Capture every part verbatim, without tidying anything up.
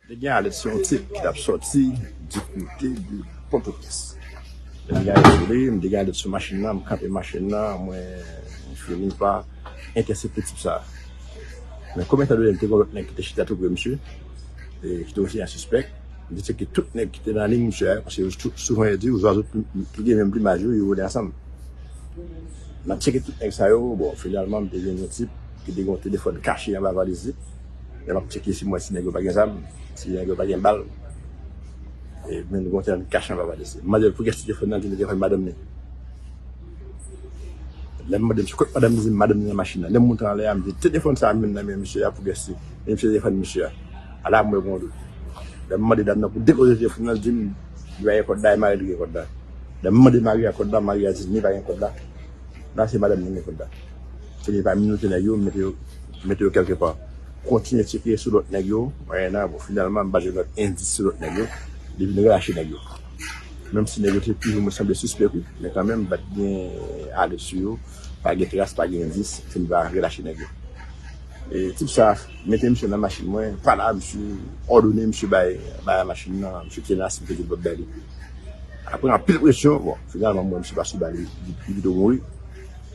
Te gen alèt sou yon tip ki t ap sòti di kote de Pòtoprens. Lè m gade sou li, m te gen alèt sou machin nan, m kanpe machin nan, mwen fini pa entèsepte tip sa a. Men kòm etan done m te gen lòt nèg ki te chita tou pre misye, e ki te osi yon sispèk, m te tcheke tout nèg ki te nan liy misye a, paske yo tou- souvan yo di, zwazo ki gen menm plimaj yo, yo vole ansanm. M ap tcheke tout nèg sa yo, bon, finalman, m te jwenn yon tip ki te gen yon telefòn kache anba valiz li. Lè m ap tcheke si m wè si nèg yo pa gen zam, si nèg yo pa gen bal. E men gen yon telefòn kache anba valiz li. M mande l pou kiyès telefòn nan, li di telefòn madanm li. Lè m mande misye kot madanm li, li di m madanm li nan machin nan. Lè m moute anlè a, m di telefòn sa a menm nan men misye a pou kiyès li. E misye telefòn misye a. Ala m wè bon dou. Lè m mande dam nan pou depoze telefòn nan, li di m li pa gen kòd la, e mari l ki gen kòd la. Lè m mande mari a kòd la, mari a di m li pa gen kòd la. La se madanm li gen kòd la. Se li pa minote nèg yo, mete yo, mete yo kèlke pa. Kontinye tcheke sou lòt nèg yo. Mwen nan, bon, finalman, m pa jwenn lòt endis sou lòt nèg yo. Li vin relache nèg yo. Menm si nèg yo te toujou mwen sanble sispèk, wi, men kanmenm, m pa t gen alèt sou yo. Pa gen tras, pa gen endis, se m pa relache nèg yo. E tip sa mete misye nan machin mwen, pale a misye, òdone misye bay, bay machin nan, misye kite nan asid, misye di l p ap bay li. Apre anpil presyon, bon, finalman, mwen, misye pa sou bal, li, li, li pito mouri.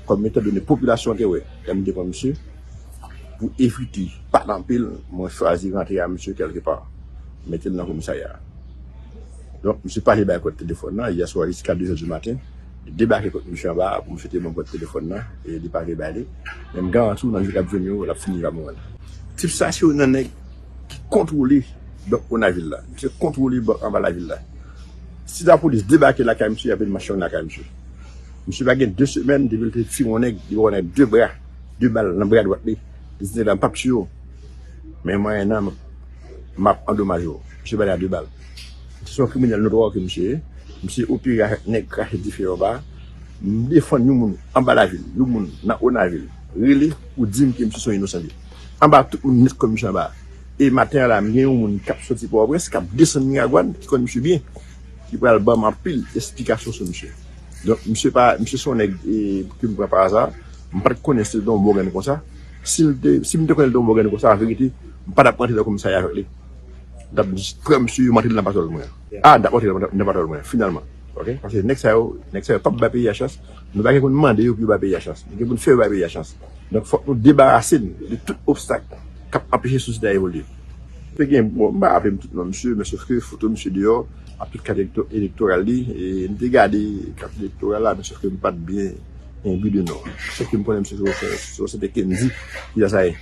Kòm etan done popilasyon te wè, lè m te pran misye, pou evite pale anpil, mwen chwazi rantre a misye kèlke pa, mete l nan komisarya a. Donk, misye pa vle bay kòd telefòn nan, yè swa jiska de zè di maten, li debake kot misye anba a pou misye te ban m kòd telefòn nan, e li pa vle bay li. Men m garanti w, nan jou k ap vini yo, l ap fini pa mwen. Tip sa se youn nan nèg ki kontwole bank Onavil la. Misye kontwole bank anba lavil la. Si lapolis debake lakay misye, y ap vin mache lakay misye. Misye pa gen de semèn depi l te tire yon nèg, li ba yon nèg de bra, de bal nan bra dwat li. Li di nèg la, m p ap tiye w. Men mwayennan, m ap andomaje w. Misye ba nèg la de bal. Misye se yon kriminèl notwa ke misye ye. Misye opere avèk nèg krache dife yo ba. M defann yon moun anba lavil, yon moun nan Onavil. Rele pou di m ke misye se yon inosan li ye. Anba tout moun nèt kòm misye anba. E maten an la, m gen yon moun k ap soti Pòtoprens, k ap desann Miragwàn, ki konn misye byen, ki pral ban m anpil esplikasyon sou misye. Donk, misye pa, misye se yon nèg, e, ke m pran pa aza. M pa t konnen se te yon bon grenn konsa. Si l te, si m te konnen l te yon bon grenn konsa, an verite, m pa t ap rantre nan komisarya avèk li. M t ap jis pran misye, yo montre l nan patwòl mwen. A, m t ap montre l nan patwòl mwen, finalman. Ok? Paske nèg sa yo, nèg sa yo p ap bay peyi a chans. Nou pa gen pou n mande yo pou yo bay peyi a chans. Nou gen pou n fè yo bay peyi a chans. Donk, fòk nou debarase n de tout obstak k ap anpeche sosyete a evolye. Te gen, bon, m pa raple m tout non misye, men sòf ke foto misye deyò, ak tout kat elekto-, elektoral li, e m te gade kat elektoral la, men sòf ke m pa t byen enbi de non. Sòf ke m konnen misye se, se, se, se te Kendy ki nan sa ye.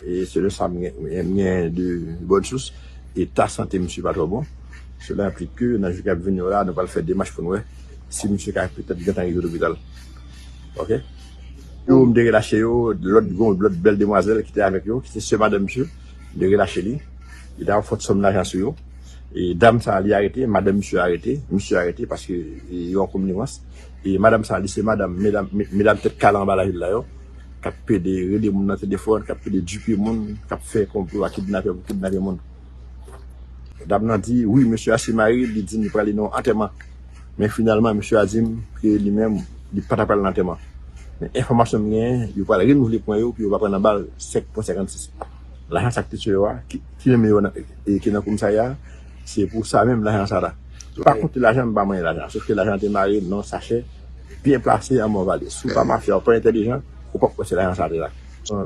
E selon sa m gen, m gen de bòn sous, eta sante misye pa twò bon. Sela enplike ke nan jou k ap vini yo la, nou pral fè demach pou n wè si misye ka petèt gentan rive lopital. Ok? Yo, m te relache yo, lòt, gon lòt bèl demwazèl ki te avèk yo, ki se sè madanm misye, m te relache li. Li ta fè yon fòt sòm lajan sou yo. E dam sa a, li arete, madanm misye arete, misye arete paske, e, yo an konivans. E madanm sa a, li se madanm, medam, me- medam tèt kale anba lavil la yo, k ap pede rele moun nan telefòn, k ap pede dipe moun, k ap fè konplo a kidnapè pou kidnape moun. Dam nan di, wi, mesye a se mari l, li di m li prale nan yon antèman. Men finalman, mesye a di m ke li menm, li pa ta pral nan antèman. Men enfòmasyon m genyen, yo pral renouvle pwen yo, pou yo pa pran nan bal senk pwen senkannsis. Lajan sa k te sou yo a, ki, ki nan men yo nan, e, ki nan komisarya a, se pou sa menm lajan sa la. Pa konte lajan, m pa manyen lajan. Sòf ke lajan te mare nan sachè, byen plase an Mòn Vale. Si w pa mafya, w pa entèlijan, ou p ap wè se lajan sa te la.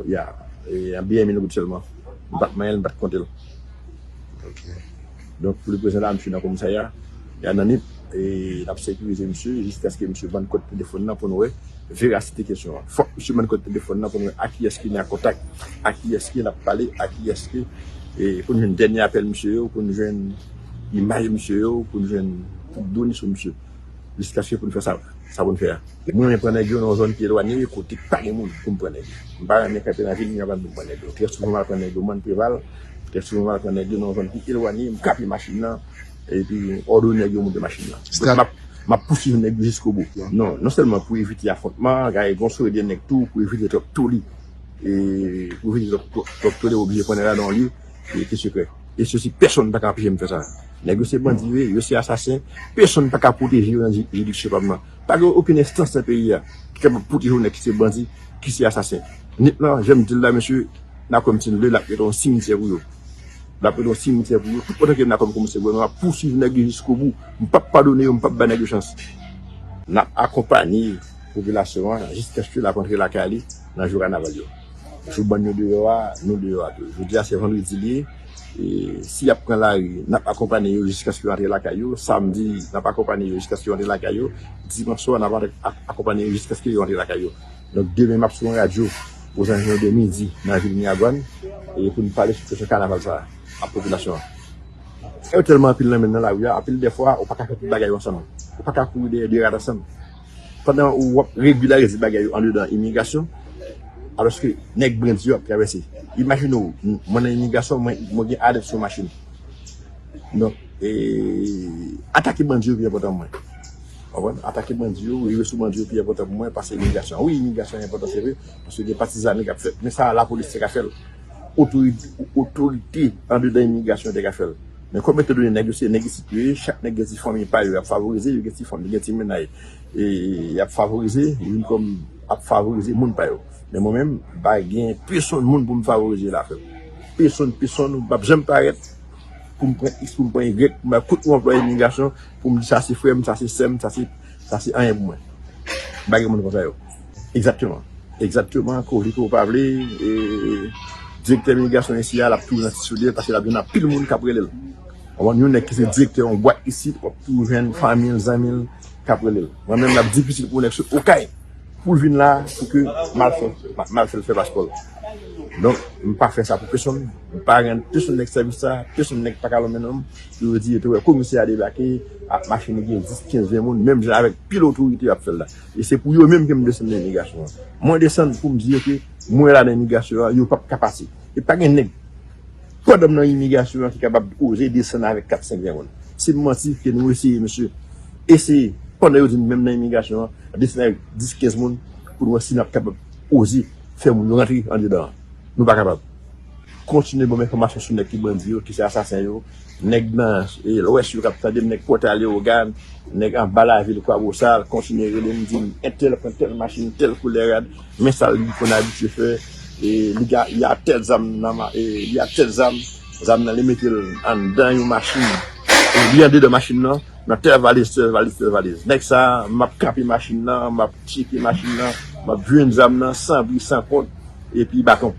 Ya, e, an biyè mil goud sèlman. M pa t manyen l, m pa t konte l. Ok. Donk, pou leprezan la, misye nan komisarya, y a nan nip, e n ap sekirize misye jiskaske misye bann kòd telefòn nan pou n wè verasite kesyon an. Fòk misye bann kòd telefòn nan pou n wè a kiyès ke n an kontak, a kiyès ke n ap pale, a kiyès ke, e, pou n jwenn dènye apèl misye yo, pou n jwenn imaj misye yo, pou n jwenn tout done sou misye. Jiskaske pou n fè sa, sa pou n fè a. Mwen renmen pran nèg yo nan yon zòn ki elwanye, kote pa gen moun pou m pran nèg yo. M pa renmen kanpe nan vil Miragwàn pou m pran nèg yo. Trè souvan m al pran nèg yo Mòn Preval, trè souvan m al pran nèg yo nan yon zòn ki elwanye, m kape machin nan, epi m òdone nèg yo monte machin nan. Donk, m ap, m ap pousuiv nèg yo jiskobou. Non, non sèlman pou evite afwontman, gaye gon sore de nèg tou, pou evite twòp toli. E pou evite twòp, twòp, twòp toli, oblije pran nèg la nan yon lye, e ki sekrè. E sesi, pèsonn pa ka anpeche m fè sa. Nèg yo se bandi yo ye, yo se asasen. Pèsonn pa ka pwoteje yo nan ji- jiridiksyon pa m nan. Pa gen okenn enstans nan peyi a ki kapab pwoteje yon nèg ki se bandi, ki se asasen. Nip lan, jan m di l la, mesye, n a kwè m si n le, l ap rete yon simityè pou yo. L ap rete yon simityè pou yo. Tout otan ke m la kòm komisè gouvènman, m ap pouswiv nèg yo jiskobou. M p ap padone yo, m p ap bay nèg yo chans. N ap akonpanye popilasyon an jiskaske l ap rantre lakay li nan jou kanaval yo. Jou bann yo deyò a, nou deyò a tou. Jodi a se vandredi li ye. E si y ap pran lari, n ap akonpanye yo jiskaske yo rantre lakay yo. Samdi, n ap akonpanye yo jiskaske yo rantre lakay yo. Dimanch swa, n ap ak- akonpanye yo jiskaske yo rantre lakay yo. Donk, demen m ap sou yon radyo ozanzon de midi nan vil Miragwàn e pou n pale sou kesyon kanaval sa a ak popilasyon an. Yo tèlman anpil nan men nan lari a, anpil dèfwa, ou pa ka fè tout bagay yo ansanm. Ou pa ka kouri dèyè de rat ansanm. Pandan ou w ap regilarize bagay yo andedan imigrasyon, alòske nèg bandi yo ap travèse. Imajine w, m- mwen nan imigrasyon, mwen, mwen gen alèt sou machin. Donk, e, atake bandi yo pi enpòtan pou mwen. Konprann? Atake bandi yo, rive sou bandi yo pi enpòtan pou mwen pase imigrasyon. Wi, imigrasyon enpòtan, se vre, paske gen pati zame k ap fèt. Men sa, lapolis te ka fè l. Otorite, otorite andedan imigrasyon te ka fè l. Men kòm etandone nèg yo se nèg isit yo ye, chak nèg gen ti fanmi pa yo y ap favorize, yo gen ti fanmi, gen ti mennaj, e, y ap favorize, yo vin kòm ap favorize moun pa yo. Men mwen menm, m pa gen pesonn moun pou m favorize la, frè m. Pesonn, pesonn, m p ap janm parèt pou m pran X, pou m pran Y, pou m bay kout yon anplwaye imigrasyon, pou m di sa se frè m, sa se sè m, sa se, sa se anyen pou mwen. M pa gen moun konsa yo. Egzakteman. Egzakteman, ke w vle ke w pa vle, e, direktè imigrasyon isi a, l ap toujou nan ti soulye l, paske l ap jwenn anpil moun k ap rele l. Ou konprann, yon nèg ki se direktè yon bwat isit, w ap toujou jwenn fanmi l, zanmi l k ap rele l. Mwen menm, l ap difisil pou yon nèg sot Okay pou l vin la, pou ke m al fè, m al fè l fè paspò l. Donk, m pa fè sa pou pesonn. M pa rann pesonn nèg sèvis sa, pesonn nèg pa ka lonmen non m. Pou yo di yo te wè komisè a debake ak machin li gen dis, kenz, ven moun, menm jan avèk pil otorite y ap fè l la. E se pou yo menm ke m desann nan imigrasyon an. Mwen desann pou m di yo ke mwen la nan imigrasyon an, yo p ap ka pase. E pa gen nèg pandan m nan imigrasyon an ki kapab oze desann avèk kat, senk, ven moun. Se manti ke nou eseye, mesye. Eseye, pandan yo di n menm nan imigrasyon an, desann avèk dis, kenz moun pou n wè si n ap kapab oze fè moun yo rantre andedan an. Nou pa kapab. Kontinye ban m enfòmasyon sou nèg ki bandi yo, ki se asasen yo, nèg nan, e, Lwès yo k ap tande m, nèg Pòtalye, Ogàn, nèg anba lavil, Kwabosal, kontinye rele m, di m, entèl pran tèl machin, tèl koulè rad, men sa l konn abitye fè, e, li ga, li a tèl zam nan ma, e, li a tèl zam, zam nan li mete l anndan yon machin, e, li andedan machin nan, nan tèl valiz, tèl valiz, tèl valiz. Nèg sa, m ap kanpe machin nan, m ap tcheke machin nan, m ap jwenn zam nan, san bri, san kont, epi baton.